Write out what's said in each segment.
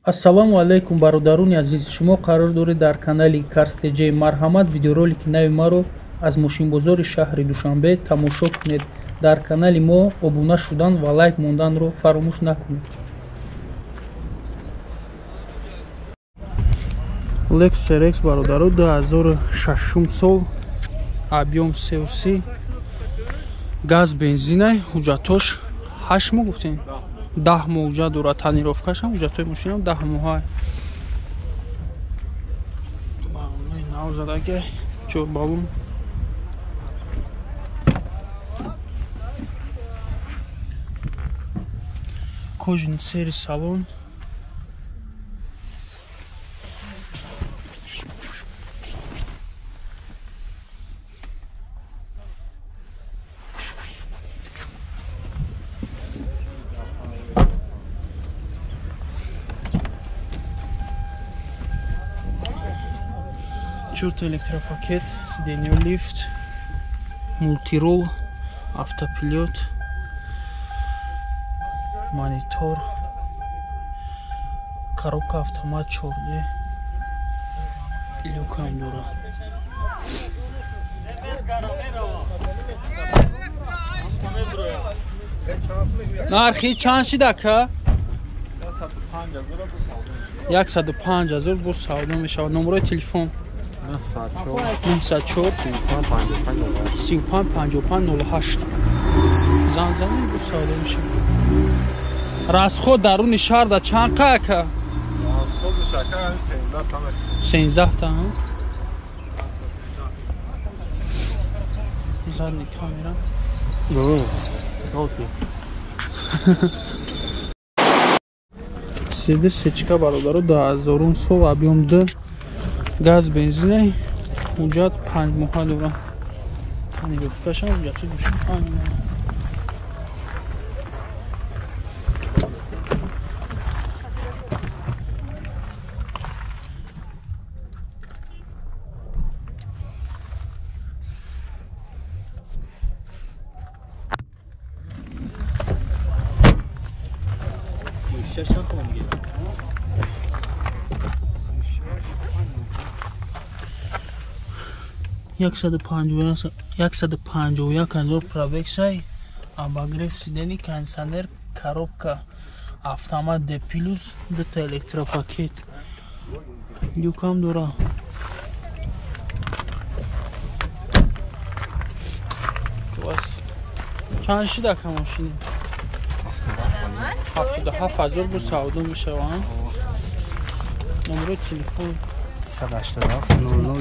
Ассалому алайкум, бародарони азиз. Шумо қарор доред дар канали Cars TJ. Марҳамат, видеоролики нави маро аз мошинбозори шаҳри Душанбе тамошо кунед. Дар канали мо обуна шудан ва лайк монданро фаромӯш накунед. Lexus RX, бародаро, 2006 сол, объем 33, газ бензинай, ҳуҷҷатош 8 моҳ гуфтем, 10 моҳ ҳуҷҷат дорад, тонировкашам, ҳуҷҷатҳои мошинам 10 моҳа. Балонои нав задаги, чор балон. Кожаный сери салон. Чорта электропакет, сиденье лифт, мультирул, автопилот, монитор, коробка автомат 4D, люкам дора. Нархи чанд шид, ака? 105 ҳазор бо савдо мешавад. Номерои телефон 904 35 55 08. Занг занед, бо савдо мешавад. Расход даруни шаҳр да чанд қа, ака? 13 та. Задний камера. Седи сечка, бародаро, 2000 сол, объем 2, газ бензинай, ҳуҷҷат 5 моҳа дора. Тонировкашам, ҳуҷҷати мошин 5 моҳа. 151 ҳазор пробегшай, обогрев сидени, кондиционер, коробка автомат D плюс, дута электропакет, люкам дора. Класс. Чанд шид, ака, мошини? 77 ҳазор бо савдо мешавад. Номерои телефон 987 00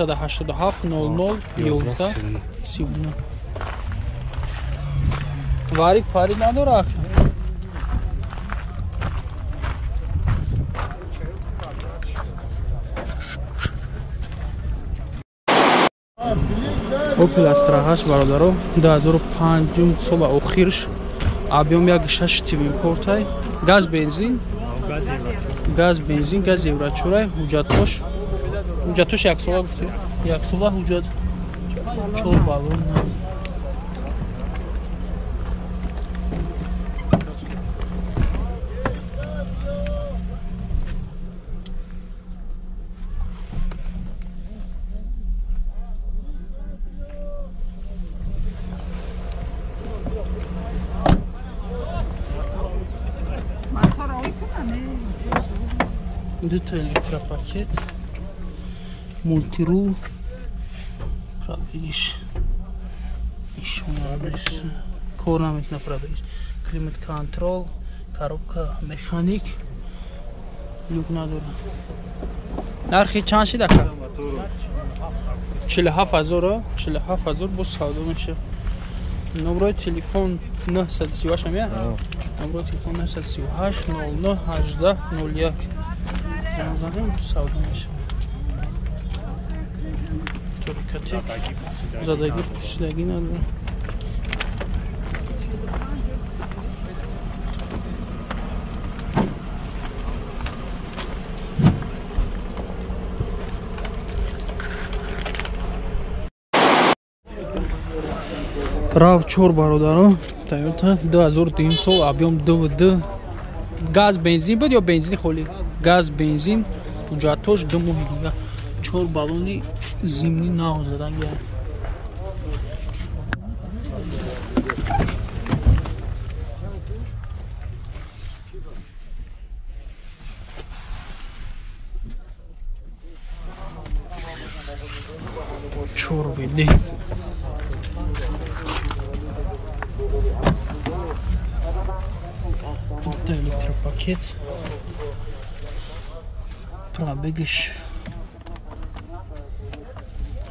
11 987 00 11 39. Варик пари надора, ака? Opel Astra 8, бародаро, 2005 сола охирш, объем 1.6 твин портай, газ бензин, газ бензин, газ еврочорай, ҳуҷҷатош як сола гуфтем, як сола ҳуҷҷат, чор балон. Дута электропакет, мультирул, пробегиш нишон кор намекунад пробегиш, климат контрол, коробка механик, люк надорад. Нархи чанд шид, ака? 47 ҳазор, 47 ҳазор бо савдо мешавад. Номерои телефон 938 ам я? Номерои телефон 938 09 18 01. Занг занем, савдо мешавад. Туркати задагӣ пусидагӣ надорад. Рав 4, бародаро, Toyota 2002 сол, объем 2.2, Газ бензин буд ё бензини холӣ? Газ бензин, ҳуҷҷатош 2 моҳи дига. 4 баллони зимнӣ нав задан гия. Чор веди. Электропакет. Пробегаш.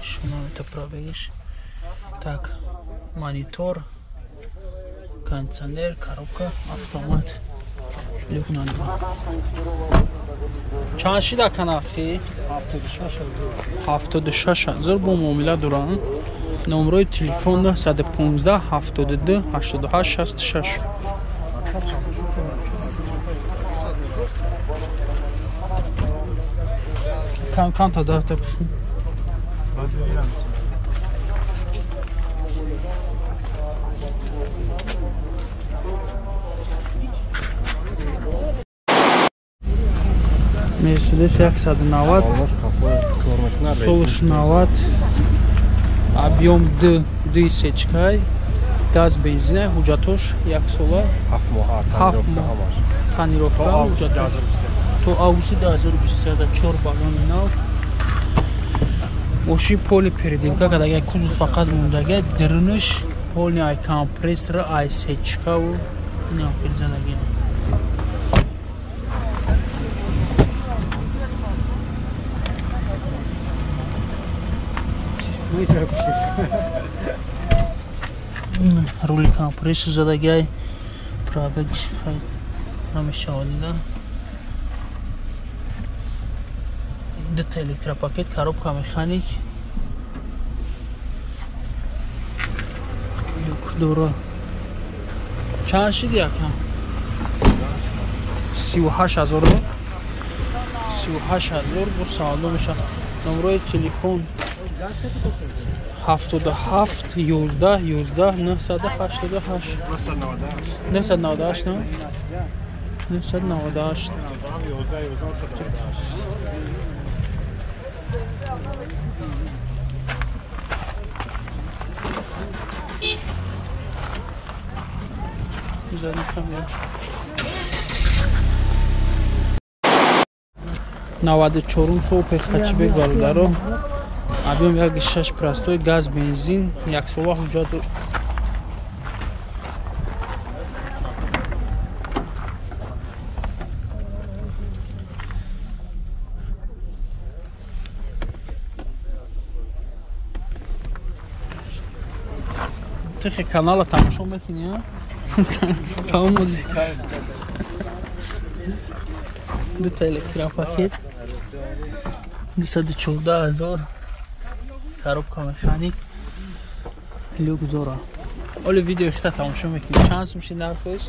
Шумо это пробегаш. Так, монитор, кондиционер, коробка, автомат. Люк на 2. Чанд шида канархи? 76 000 бо муомила доранд. Номрои телефон 915 72 88 66. Кам кам та дарта пушум. Мерседес 190, солш 90, объем Д, Д сечкай, газ бензина, ҳуҷҷатош як сола, 7 моҳа, тонировка, ҳуҷҷатош то августи 2023, 4 баллони нав. Мошин поли переделка кардага, кузов фақат мондага, дарунаш полни ай компрессор, ай сечкаву инам хел задаги. Рули компрессор задагай, пробегш хай намешавад дидан. Дута электропакет, коробка механик, люк дора. Чанд шиди якам? 38 000. 38 000 бо савдо мешавад. Номрои телефон 77 11 11 988 998 не? 998. 94 сол пехачбек бародаро. Объем 1.6 простой, газ бензин, як сола ҳуҷҷат. Тихе канала тамошо мекунӣ, тамози. Дута электропакет, 214 000, коробка механик, люк дора. Оли видео хита тамошо мекунӣ. Чанд сум шид нархиш?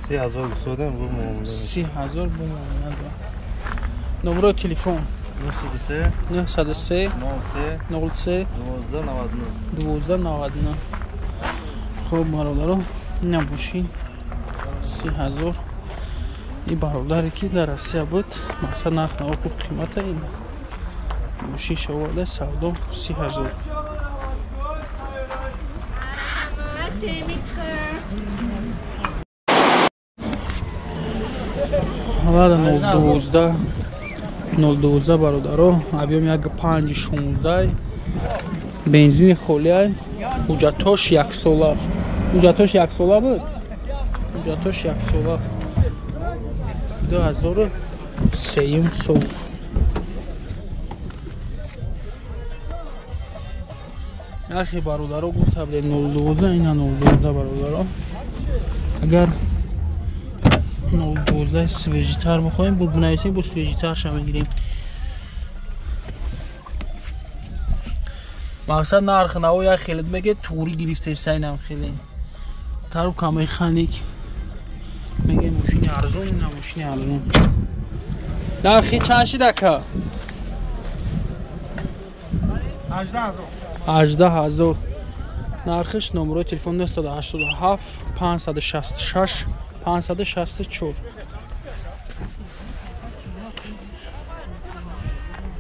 30 000 бо муомила. 30 000 бо муомила дора. Номрои телефон 903 903 03 03 12 99 12 99. Хуб бародаро, набошин 30 000. И бародаре ки дар Россия буд, мақсад нарх наво гуфт қимата ин мошин шавода савдо 30 000. Лада 012 012 бародаро, объем 1.5 16, бензини холиай, ҳуҷҷатош як сола. Ҳуҷҷатош як сола буд? Ҳуҷҷатош як сола. 2003 сол. Ахи бародаро гуфта будем 012, ина 012 бародаро. Агар 012 свежитар бихоҳем, бо бинависем, бо свежитарша мегирем. Мақсад нарх наво як хелет меге, тури гирифтесай нам хеле. Коробка механик. Меге мошини арзон, ина мошини арзон. Нархи чанд шид ака? 18 000. 18 000. Нархиш номерои телефон 987 566 564.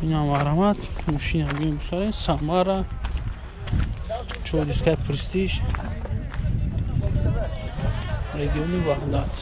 Инам марҳамат, мошина биём бихарем. Самара чордискаи Престиж, региони Ваҳдат.